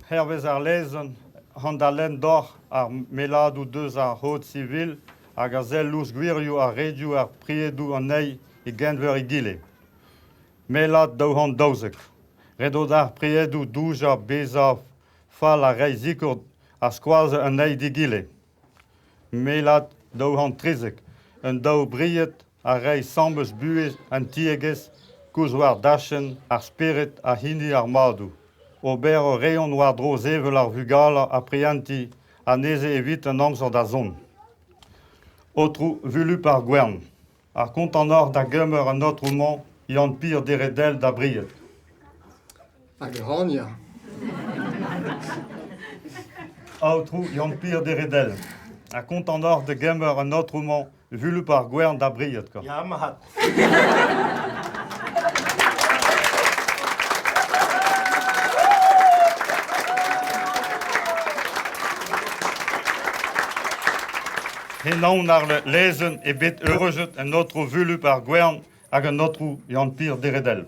Hervez ar lezenn an da lenn deoc'h ar melladoù deus ar c'hod sivil hag a sell ouzh gwirioù ha redioù ar priedoù an eil e-geñver egile. Mellad 212. Ret eo d'ar priedoù doujañ bezañ fall ha reiñ sikour ha skoazell an eil d'egile. Mellad 213. Un daou bried a reiñ asambles buhez an tiegezh koulz war dachenn ar spered ha hini ar madoù. Ober a reont war-dro sevel ar vugale ha prientiñ anezhe evit an amzer da zont. Aotrou Fulup ar Gwern, ar kontant oc'h da gemer an aotrou-mañ Yann-Pir Deredel da bried. Hag e ran, ya. Aotrou Yann-Pir Deredel, ha kontant oc'h da gemer an aotrou-mañ Fulup ar Gwern da bried. Ya, mat. Henaon ar lezenn eo bet eureujet an aotrou Fulup ar Gwern hag an aotrou Yann-Pir Deredel.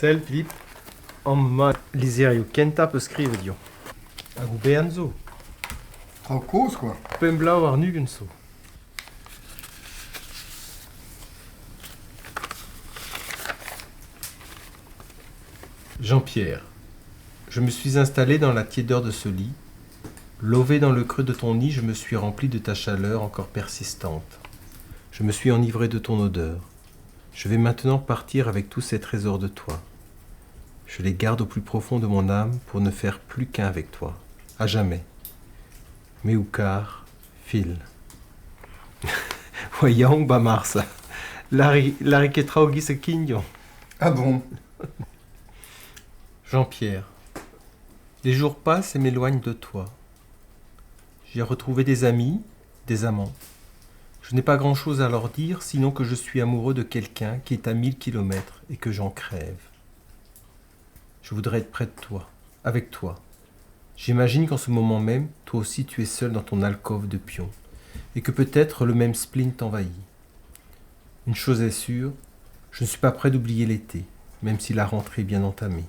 Sell, Philippe, amañ lizherioù kentañ 'peus skrivet dezhañ. Hag o bern zo. Traoù kozh kwa. Pemp bloaz warn-ugent zo. Jean-Pierre, je me suis installé dans la tiédeur de ce lit. Lové dans le creux de ton nid, je me suis rempli de ta chaleur encore persistante. Je me suis enivré de ton odeur. Je vais maintenant partir avec tous ces trésors de toi. Je les garde au plus profond de mon âme pour ne faire plus qu'un avec toi, à jamais. Meoukar, Phil. Oa yaouank 'ba Mars. Lâri lâri ket traoù 'giz e Kignon. Ah bon? Jean-Pierre, les jours passent et m'éloignent de toi. J'ai retrouvé des amis, des amants. Je n'ai pas grand-chose à leur dire, sinon que je suis amoureux de quelqu'un qui est à 1000 kilomètres et que j'en crève. Je voudrais être près de toi, avec toi. J'imagine qu'en ce moment même, toi aussi tu es seul dans ton alcôve de pion, et que peut-être le même spleen t'envahit. Une chose est sûre, je ne suis pas près d'oublier l'été, même si la rentrée est bien entamée.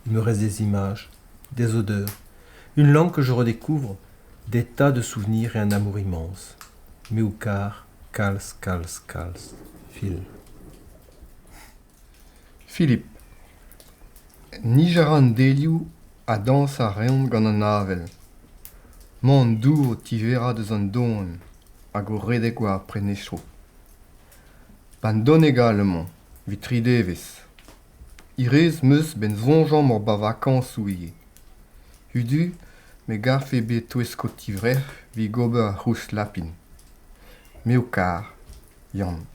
Il me reste des images, des odeurs, une langue que je redécouvre, des tas de souvenirs et un amour immense. Meoukar, kalz, kalz, kalz. Phil. Philippe, nij a ra an delioù ha dañsañ a reont gant an avel. Emañ an dour o tiverañ deus an don hag o redek war ar prenestroù. Ba'n Donegal emañ, evit tri devezh. Hiraezh 'm eus 'benn soñjañ 'mañ 'ba vakañsoù ivez. Hudu me 'garfe bet 'touesk ho tivrec'h 'vit gober ar c'hroust lapin. Me ho kar, Yann.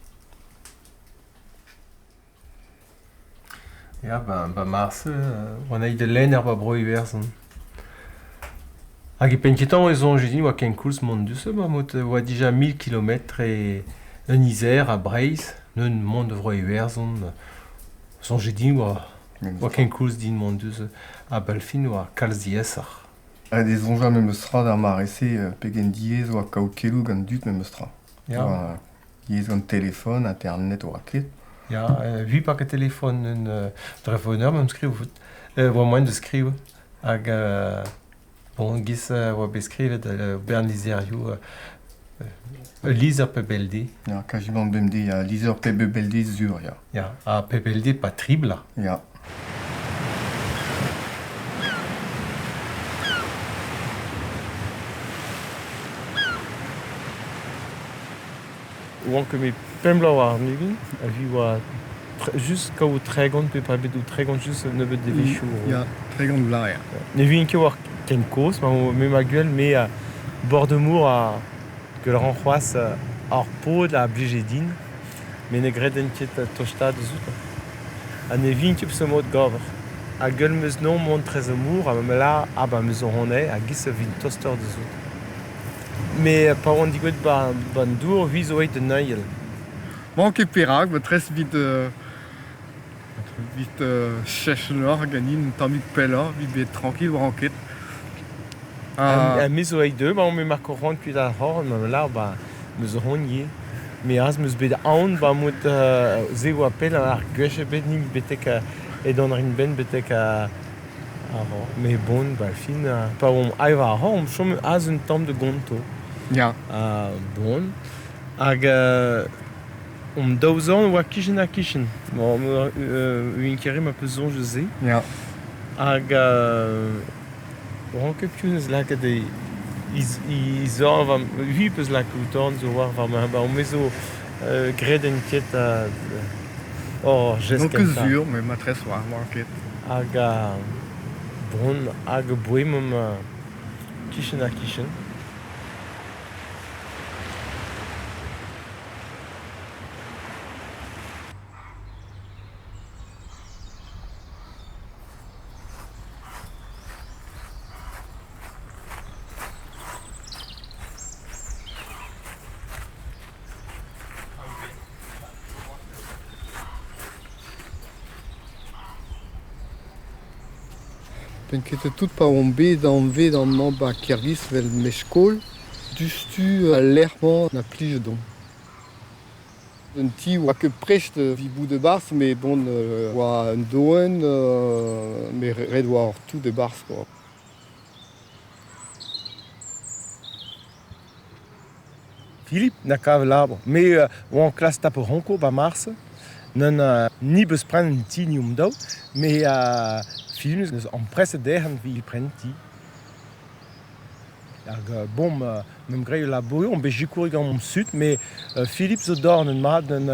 Ya, ba marse oan aet da lenn er ba Bro-Iwerzhon. Hag e penn-kentañ e soñje din oa kenkoulz mont du-se ma mod oa dija mil kilometr e un Isère ha Breizh, neuze mont da Vro-Iwerzhon. Soñje din oa oa kenkoulz din mont du-se. Ha Balfin oa kalz diaesoc'h. Ha d'e soñjal memes tra d'ar mare-se pegen diaes oa kaout keloù gant dud memes tra. Ya. Oa diaes gant telefon, internet oa ket. Ya, vi pa ket telefon un telefoner me'm skriv oa moaien da skriv hag bon giz oa bet skrivet bern lizherioù ul lizher pe bemdez. Ya, quasiment bemdez, ya. Lizher pe bemdez sur, ya. Ya, ha pe bemdez pa triblañ. Ya. Oan ket met pemp bloaz warn-ugent ha vi oa just kaout 30 pe pa bet out 30 just un nebeud devezhioù. Ya, 30 vloaz, ya. Ne vin ket war ken kozh, ma me ma gwell me a Bordemour a gwell ran c'hoazh ar paotr a blije din, met ne greden ket tostaat eus outañ. Ha ne vin ket peseurt mod d'ober. Ha gwell 'm eus 'no mont Trezemour ha ma lâr ah ba me zo honnezh ha giz e vin tostoc'h deus out. Met pa oan degouezhet 'ba 'ba 'n dour vi zo aet da neuial. Bon, ket perak, ma tres evit evit chech loc'h ganin un tammig pelloc'h evit bezañ tranquille war ket. Ha me zo aet deuet, ba me mar c'hoant kuit ar c'horn, ma lâr ba me zo c'hoant ivez. Me aze 'm eus bet aon 'ba mod se oa pell ar gwech ebet nin betek edan rin benn betek ar met bon ba fin pa omp aet war ar c'horn omp chom aze un tamm da gonto. Ya. Ha bon hag omp daou zorn oa kichen-ha-kichen. Bon un ket ma peus soñj eus se. Ya. Hag oan ket piv 'neus lakaet e e zorn war hui 'peus lakaet ho torn zo war war ma me zo graet en ket oh gest N'on ket kentañ. sur, met matresse war oan ket. Hag bon hag boemomp kichen-ha-kichen. Penn ket tout pa omp bet anvet amañ 'ba Kergiz 'vel mestr-skol, diouzhtu al lec'h-mañ na plij deomp. Un ti oa ket prest evit bout e-barzh met bon oa un doenn met ret oa tout e-barzh kwa. Philippe na kav labour. Me oan klas tapout ronko 'ba marse. Neu'n ni 'beus prenet un ti ni hom-daou, met Philippe 'neus amprestet dezhañ evit prenañ ti. Hag bon 'meump graet ul labour, omp bet sikouret gant hon zud, met Philippe zo dornet mat d'un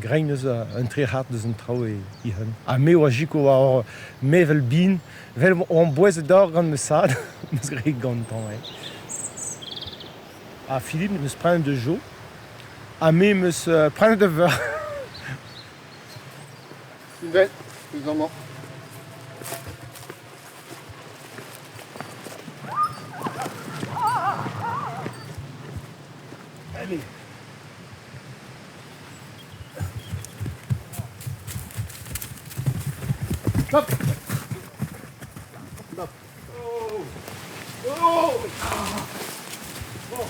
graet 'neus un trec'had deus an traoù e-hun. Ha me oa sikour war ur mevel bihan, 'vel on bouezet dor gant ma zad, 'meus graet gantañ eo. Ha Philippe 'neus prenet da Jo, ha me 'meus prenet da veur. Ivez, eus amañ. Allez. Stop! Stop! Oh! Oh! Oh!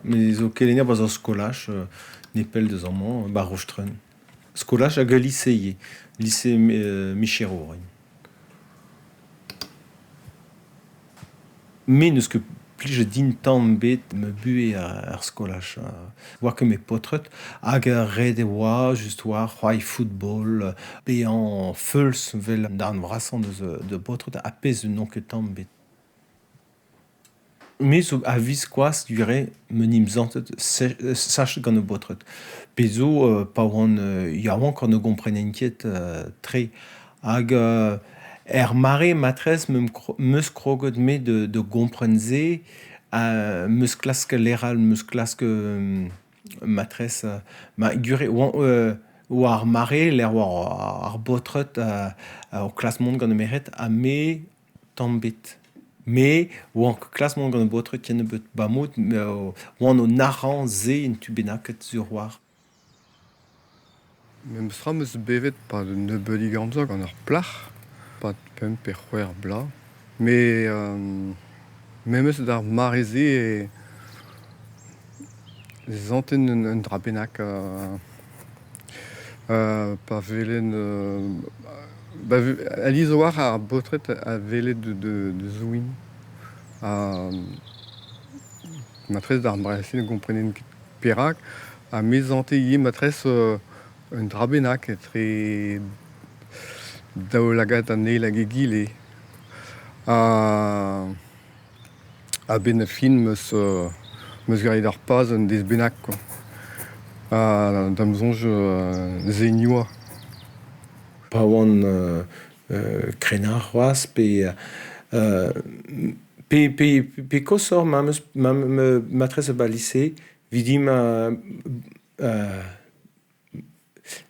Me zo kelenner 'barzh ur skolaj nepell deus amañ, 'ba Rostren. Skolaj hag ul lise ivez, lise micherour. Me n'eus ket plijet din tamm ebet ma buhez er skolaj. Oa ket me paotred hag ret e oa just oa c'hoari football, bezañ feuls 'vel an darn vrasañ deus da baotred ha pezh n'on ket tamm ebet. Me zo a-viskoazh gure m'en em santet sachet gant ar baotred. Pezh zo pa oan yaouank ne gomprenen ket tre. Hag er mare matresse 'meus kroget me da gompren se 'meus klasket lec'h all, 'meus klasket matresse ma gure oa ar mare lec'h oa ar baotred o klask mont gant ar merc'hed ha me tamm ebet. Me oan ket klask mont gant ar baotred kennebeut 'ba mod oan o nac'hañ se un tu bennaket sur a-walc'h. Memes tra 'm eus bevet 'pad un nebeudig amzer gant ur plac'h, 'pad pemp pe c'hwec'h bloaz. Met memes d'ar mare-se e santen un dra bennak pa welen alies a-walc'h ar baotred a wele da zouin. Ha Matresse d'ar mare-se ne gomprenen ket perak ha me 'zante ivez matresse un dra bennak etre daoulagad an eil hag egile. Ha a-benn ar fin 'meus 'meus graet ar paz un deiz bennak kwa. Ha da'm soñj se 'ni oa. Pa oan krenañ c'hoazh pe pe pe pe koshoc'h ma 'm eus ma matresse 'ba lise 'vit din ma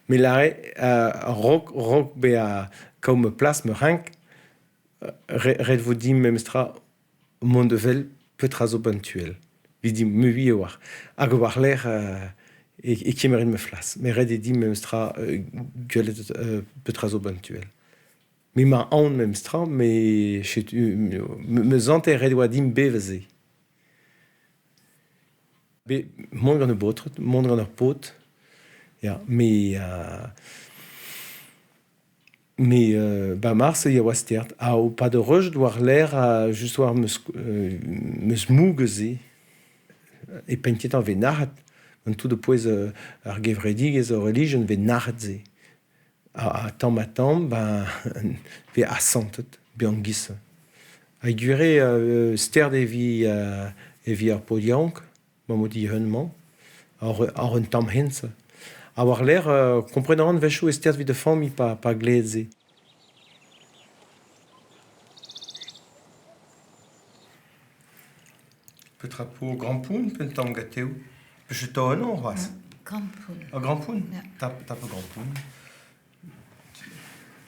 me 'lâre a-raok 'raok bezañ kaout ma plas ma renk ret 'vo din memestra mont da wel petra zo 'ba 'n tuell evit din mui a-walc'h. Hag war-lerc'h e kemerin ma flas. Met ret eo din memestra gwelet petra zo 'ba 'n tuell. Me 'ma aon memestra met setu me 'sante ret e oa din bevañ se. Bet mont gant ar baotred, mont gant ar paotr, ya, me Me 'ba marse e oa stert. Ha pad ur reujed war-lerc'h just war 'm eus mouget se. E penn-kentañ e vez nac'het gant tout pouez ar gevredigezh, ar relijion e vez nac'het se. Ha tamm-ha-tamm ben 'vez asantet bezañ giz-se. Ha gwir eo stert evit evit ar paotr yaouank ma mod dihun-mañ àr un tamm hent-se. Ha war-lerc'h kompren a ran a-wechoù e stert evit da familh pa glevet se. Petra 'po Grandpoun pe un tamm gatev? Peseurt anv c'hoazh? Grandpoun. Ah, Grandpoun? Ya. Tap, tap Grandpoun.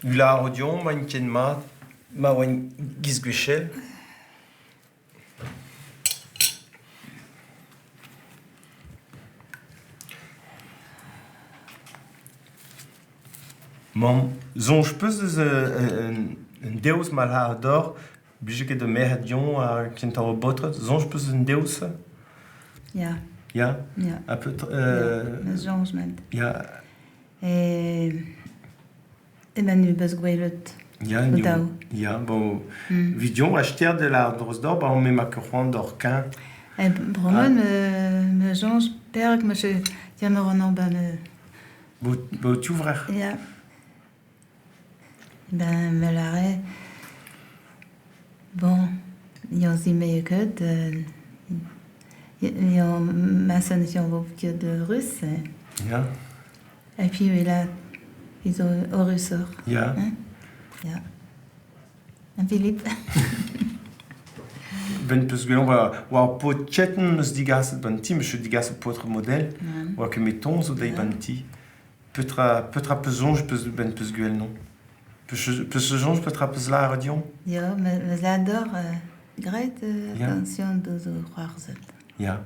Lâro deomp ma int ken mat, ma oant giz gwechall. Mamm, soñj 'peus eus un deus ma lâr deoc'h 'blije ket da merc'hed deomp ha kentañ o baotred, soñj 'peus eus un deus-se? Ya. Ya? Ya. Ha petra Ya, soñj mat. Ya. Emañ beus gwelet Ya, o daou. Ya, bon, evit deomp acheter de la dros-dor, ba on emañ ket c'hoant d'hor kein. Eh, bremañ me soñj perak ma ya me ran ba me... Bo tivrec'h. Ya. Ben me lâre bon, ya zimeo ket ya ma sonsion vo ket ruz. Ya. Et puis là, ils ont au ressort. Ya. Hein? Ya. Philippe. Ben peus gwelloc'h war, war paotr Chetn eus digaset ban ti, meus digaset paotr model, oa ket met ton zo dezhi ban ti. Petra, petra peus soñj peus ben peus gwell non? Peus peus soñj petra peus lâret deomp? Ya, me, me adore graet attention deus o c'hoarzhed. Ya.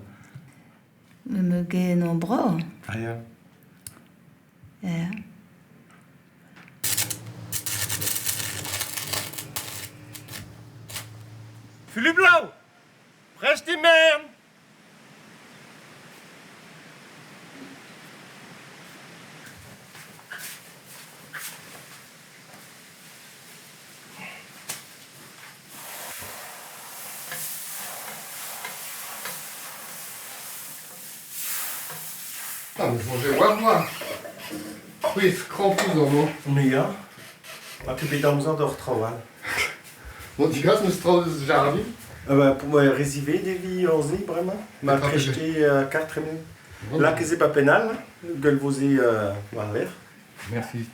Me me gen en bro. Ah ya. Ya. Fulup Blau Prest emañ! Ah, mais soñjet war war. C'hwezh krampouezh amañ. Me ya. Ha ket bet amzer d'ober traoù all. Bon, digas 'meus traoù eus jardin. Ah bah, pour moi rezivet devi hor zi bremañ. Ma prejte kar tremen. Lakaet se pa penn all, gueul vo se war-lerc'h. Merci.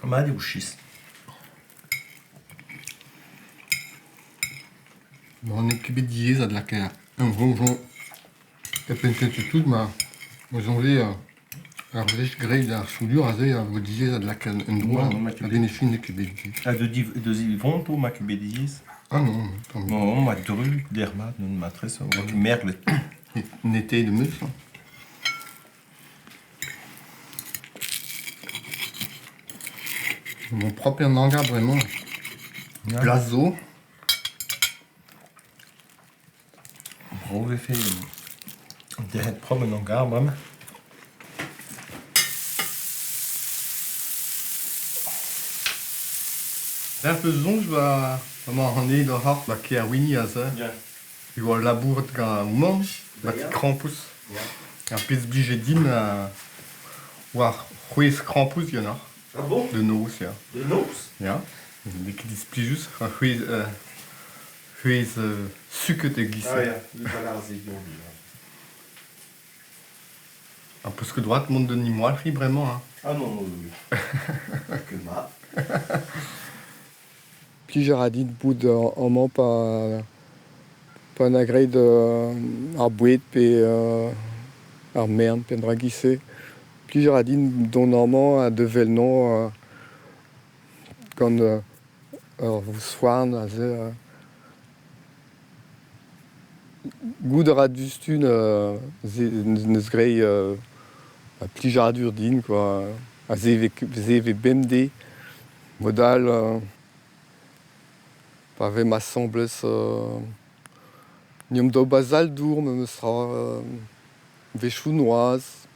Mat eo chistr. Bon, n'eo ket bet diaes adlakaat un roñjoñ e penn-kentañ tout ma soñje ar wech graet ar soudure aze a vo diaes adlakaat en-dro a-benn e fin n'eo ket bet diaes. Ha de zivonto ma ket bet diaes? Ah non, tant mieux. Non, ma dru dermat non matresse oa ket merglet. N'était de meus. Mon propre manga vraiment. Plas zo. Brav 'vefe derc'het propr an hangar bremañ. Un peu soñj ba emañ an ed oc'h ba Kerwini aze. E oa labourat gant homañ, ba ti krampouezh. Ar pezh blije din oa c'hwezh krampouezh ganeoc'h. Ah bon? De noz, ya. De noz? Ya. N'eo ket displijus, c'hwezh c'hwezh suket e-giz-se. Ah ya, Nicolas Zion. Ha peus ket droad mont d'un imwalc'hiñ bremañ hein? Ah non, non, oui. Que ma. Plij a ra dit bout amañ pa pa 'na graet ar boued pe ar merenn pe an dra giz-se. Plij a ra din dont amañ ha da wel-nañ gant ur vousc'hoarzh aze. Goût a ra diouzhtu neus graet plijadur din kwa ha se 'vez bemdez. Mod-all pa vez asambles n'eomp d'ober sal-dour memes tra wechoù noazh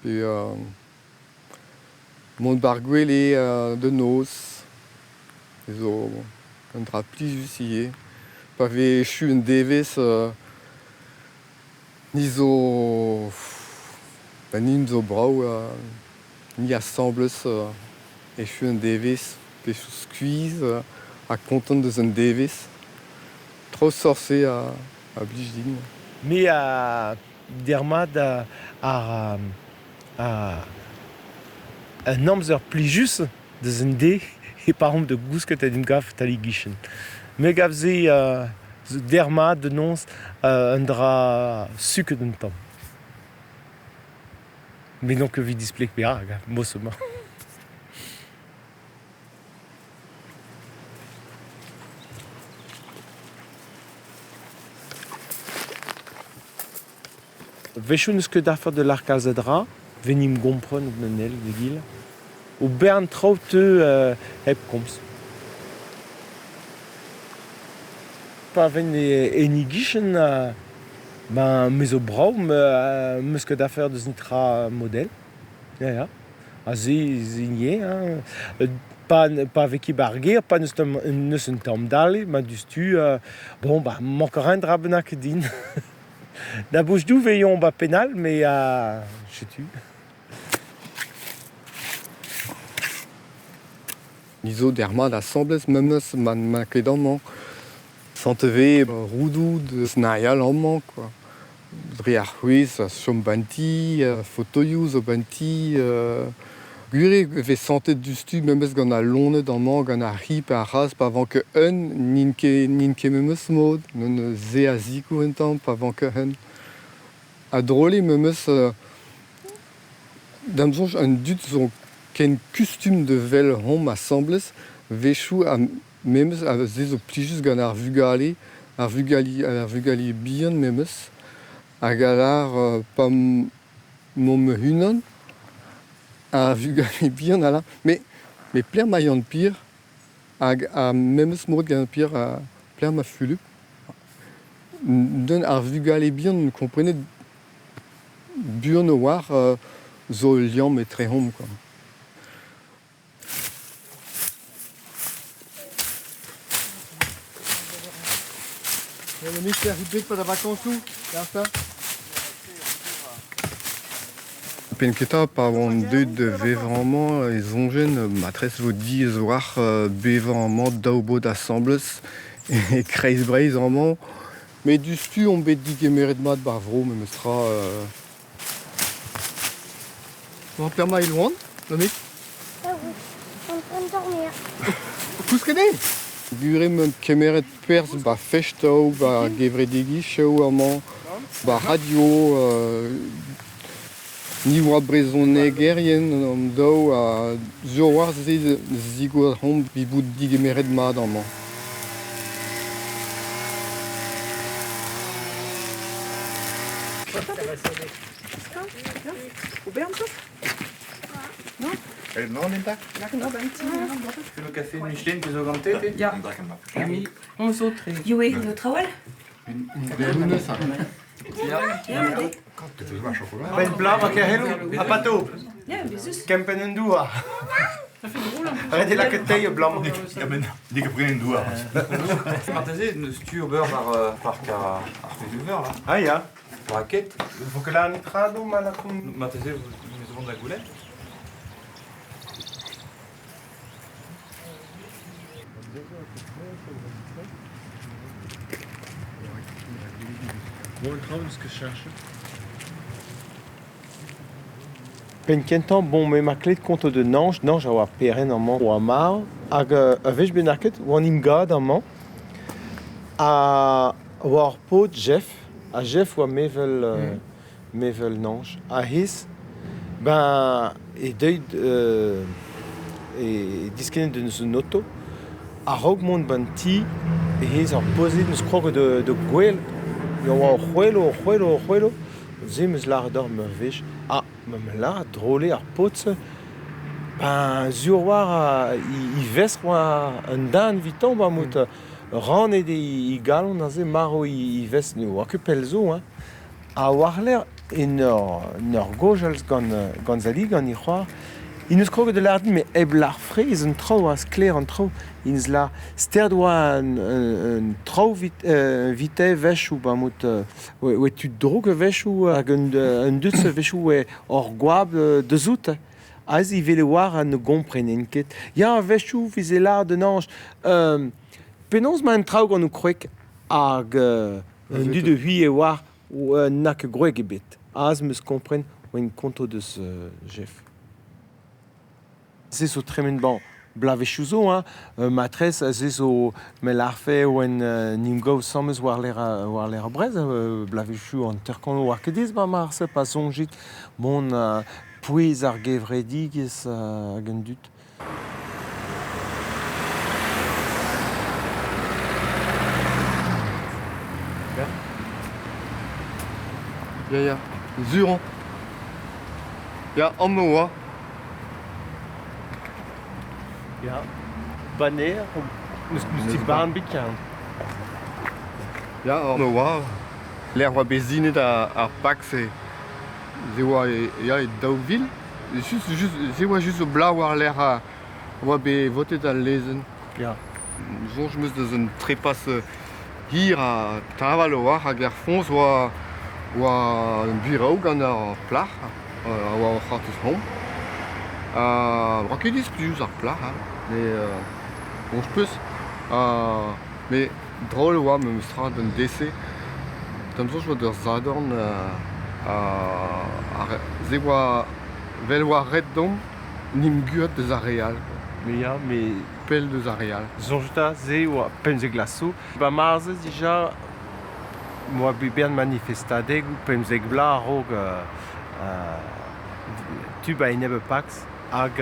pe mont 'bar gwele da noz zo un dra plijus ivez. Pa vez echu un devezh ni zo ni zo brav ni asambles echu un devezh pe skuizh ha kontant deus un devezh. Traoù seurt-se a blij din. Me a dermat ar un amzer plijus deus un deiz e paromp da gousket en em gav tal-e-gichen. Me gav se dermat da noz un dra suket un tamm. Met n'on ket evit displeg perak, mosemat. A-wechoù n'eus ket afer da lâr kalz a dra, venimp gompren an eil d'egile. O bern traoù 'teu hep komz. Pa ven en e gichen ben me zo brav, 'meus ket afer deus un tra model. Ya ya. Ha se se ivez hein. Pa vez ket 'ba ar gêr, pa n'eus un tamm dale, ma diouzhtu bon bah mank a ra un dra bennak din. Da bouch du 'veilhomp 'ba penn all met setu. Ni zo dermat asambles memes ma n'emañ ket amañ. Santez roudoù deus Naial amañ kwa. Dre ar c'hwezh a chom 'ba 'n ti, fotoioù zo 'ba 'n ti. Gwir eo e vez santet diouzhtu memes gant al loened amañ, gant ar c'hi pe ar c'hazh pa vank un n'int ket n'int ket memes mod. Se a sikour un tamm pa vank un. Ha drol eo memes da'm soñj an dud zo ken kustum da wel omp asambles 'wechoù ha memes ha se zo plijus gant ar vugale, ar vugale ar vugale bihan memes hag a lâr pa 'maomp ma-unan ar vugale bihan a lâr met pelec'h emañ Yann-Pêr hag ar memes mod gant Pêr pelec'h emañ Fulup. Deun ar vugale bihan komprenet buan a-walc'h zo ul liamm etreomp kwa. Penn-kentañ pa oan deuet da vevañ amañ e soñjen matresse 'vo diaes a-walc'h bevañ amañ daou baotr asambles e kreiz Breizh amañ. Met diouzhtu on bet degemeret mat 'ba 'r vro memestra. Emañ Eloan, Yannick? Ah oui, en train de dormir. Kousket eo? Gure 'meump kemeret perzh 'ba festoù, 'ba gevredigezhioù amañ, 'ba radio. Ni 'oa brezhonegerien an daou ha sur a-walc'h se zigor-omp evit bout degemeret mat amañ. Benn plat, ma kerhello, ha pato. Kempenn en douar. Ça fait drôle un peu. Ret eo lakaat teil abalamour. N'eo ket prenet an douar. Marteze, n'eus tu ober war park ar Feduver, là. Ah ya. War ket. Vo ket an trado ma lakaomp. Marteze, vous vont da goulenn. Bon, traoù n'eus ket cheñchet. Penn kentañ, bon, me ma klet kont de Nanj, Nanj a oa peren amañ oa marv, hag a wech bennaket oan imgad amañ, a oa ur paotr Jeff, ha Jeff oa mevel, mevel Nanj. Ha hezh, ben, e deuet e diskennet deus un oto, a-raok mont ba'n ti, hezh ur pozet neus kroget da gouel, e oa o c'hwelo, o c'hwelo, o c'hwelo, se 'm eus lâret deoc'h meur wech. Ah, ma 'm lâret drol eo ar paotr-se, ben sur war e vestr oa un den evitañ ba mod rannet eo e galon aze marv e vestr ne oa ket pell zo hein. Ha war-lerc'h en ur gaozeal gant Sally, gant he c'hoar, int eus kroget da lâret din met hep lâr fraezh an traoù ha sklaer an traoù, int lâr stert oa un traoù evite a-wechoù ba mod oa tud drouk a-wechoù hag un dud a-wechoù oa hor goab deus out. Aze e wele war ha ne gomprenen ket. Ya, a-wechoù 'veze lâret d'un añj penaos 'ma an traoù gant ho kwreg hag an dud a hui e oar n'a ket gwreg ebet. Aze 'm eus kompren oa konto deus Jeff. Se zo tremen bañ bloavezhioù zo hein, matrez se zo me lârfe oan n'em gav asambles war-lerc'h Brest, bloavezhioù hanter-kant oa ket aes 'ba marse pa soñjit mont pouez ar gevredigezh hag an dud. Ya, ya, sur on. Ya, amañ oa. Ya, Baner, n'eus ti barn bihan. Ya, amañ oa. Lec'h oa bet sinet ar pak-se. Se oa ya, e 2000. Just, just, se oa just o bloaz war-lerc'h oa bet votet al lezenn. Ya. Soñj 'm eus deus un trepas hir ha teñval a-walc'h hag er foñs oa oa un biraou gant ar plac'h a oa o c'hortoz 'c'homp. Ha oa ket displijus ar plac'h hein, met soñj 'peus. Met drol e oa memestra d'un dese. Da'm soñj oa d'ur sadorn ha se oa 'vel oa ret deomp 'n em guzhat deus ar re all. Mais ya, mais Pell deus ar re all. Soñj 'ta, se oa 15 vloaz zo. Ba marse dija 'moa bet bern manifestadegoù 15 vloaz a-raok tu ba enep Pax hag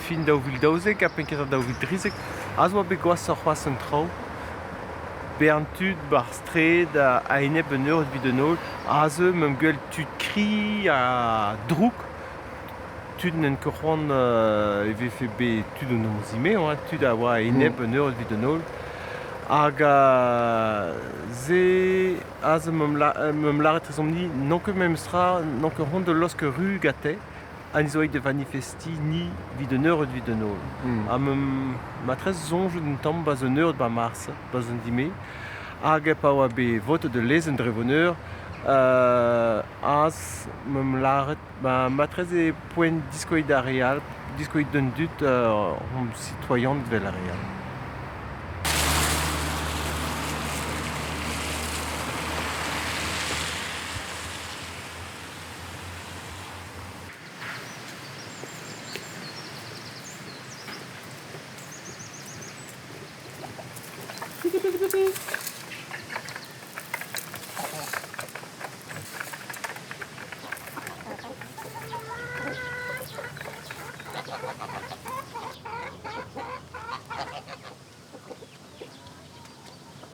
fin 2012 ha penn-kentañ 2013 aze oa bet gwashoc'h c'hoazh an traoù. Bern tud 'bar straed a-enep un eur evit an holl. Aze 'meump gwellet tud kri ha drouk. Tud n'ent ket c'hoant e vefe bet tud o noziñ hein, tud a oa a-enep un eur evit an holl. Hag se aze 'meump lâret etrezomp-ni n'on ket memestra, n'on ket c'hoant da laosk ru gante ha ni zo aet da vanifestiñ ni evit un eur evit an holl. Ha matreze soñjet un tamm 'barzh un eur 'ba Mars, 'barzh an dime. Hag pa oa bet votet ul lezenn dre voneur, az 'meump lâret ba matreze poent diskoeit d'ar re all, diskoeit d'an dud omp sitoaianed 'vel ar re all.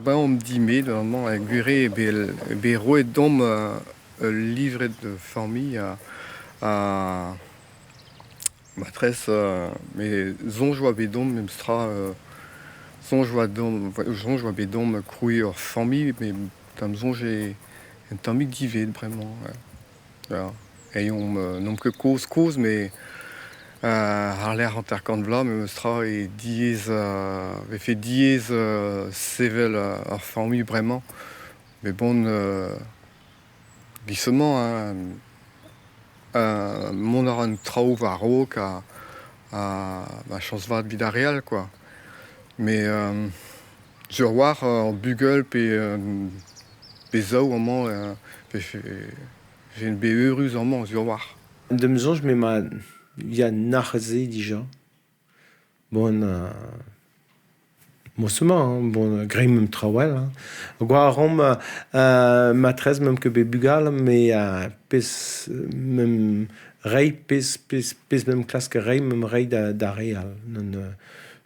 Ben omp dimet amañ e gwir eo bet roet deomp ul livred familh ha matresse met soñj oa bet deomp memestra soñj oa deomp soñj oa bet deomp krouiñ ur familh met da'm soñj eo un tammig divet bremañ. Ya. Eomp n'omp ket kozh-kozh met Àr-lerc'h hanter-kant vloaz memes tra eo diaes 'vefe diaes sevel ur familh bremañ. Met bon giz-mañ hein, mont a ra an traoù war-raok ha ha chañs vat evit ar re all kwa. Met sur a-walc'h ur bugel pe pe zaou amañ 'vefe bet eürus amañ sur a-walc'h. Da'm soñj m'emañ ya nac'het se dija. Bon moa-se-mañ hein, bon graet meump traoù all hein. Gwar a raomp matreze meump ket bet bugale met pezh meump reiñ pezh pezh pezh meump klask reiñ meump reiñ d'ar re all.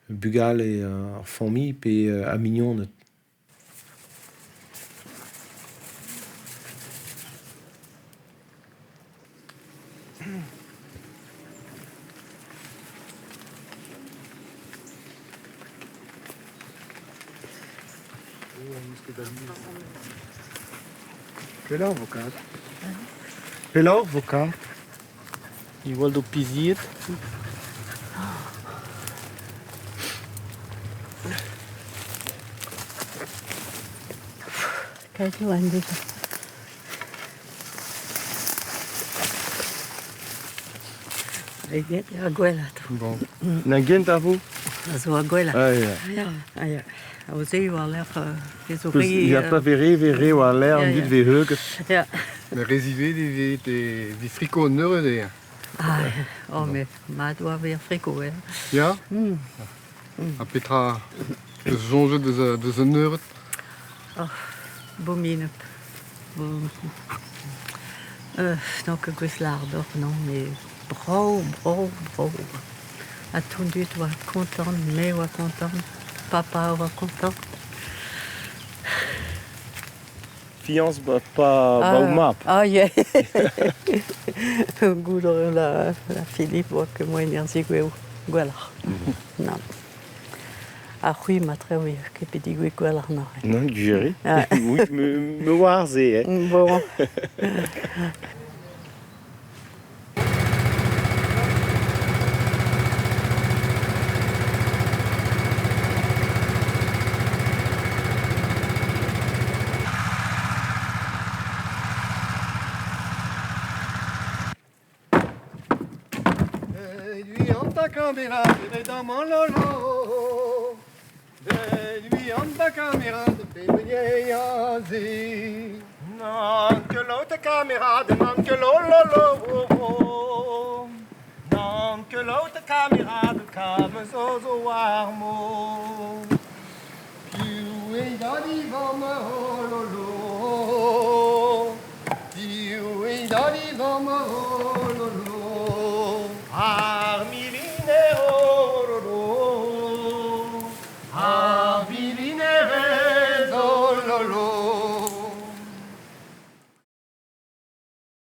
Bugale ar familh pe ar mignoned. Pelec'h 'vo kavet ? Pelec'h 'vo kavet ? Diwall d'ho pizied. Ar gwellañ. Bon. Na gent a vo? A zo ar gwellañ. Ah, ya. Ya, ah, ya. Aozeioù war-lerc'h vezo re... Ya, pa vez re, vez re war-lerc'h, an dud vez heuget. Ya. Mais re ziwezhat eo evit friko an eured eo. Ah, oh, mais mat oa ar friko, ya. Ya? Ha petra eus soñjet deus an eured? Oh, bominapl. Bon. N'on ket gouest lâr deoc'h, non, mais brav, brav, brav. Ha tout an dud oa kontant, me oa kontant, papa oa kontant. Fiañs pa pa ho mab. Ah ya Goût la, la Philippe oa ket moaien er zegouezh gwelloc'h. Nann. Ha c'hwi matre oui, ket bet digouezhet gwelloc'h neuze. Non, gwir eo. Oui, me oar se, eh. Bon. Ar miliner, oh, oh, oh, ar miliner.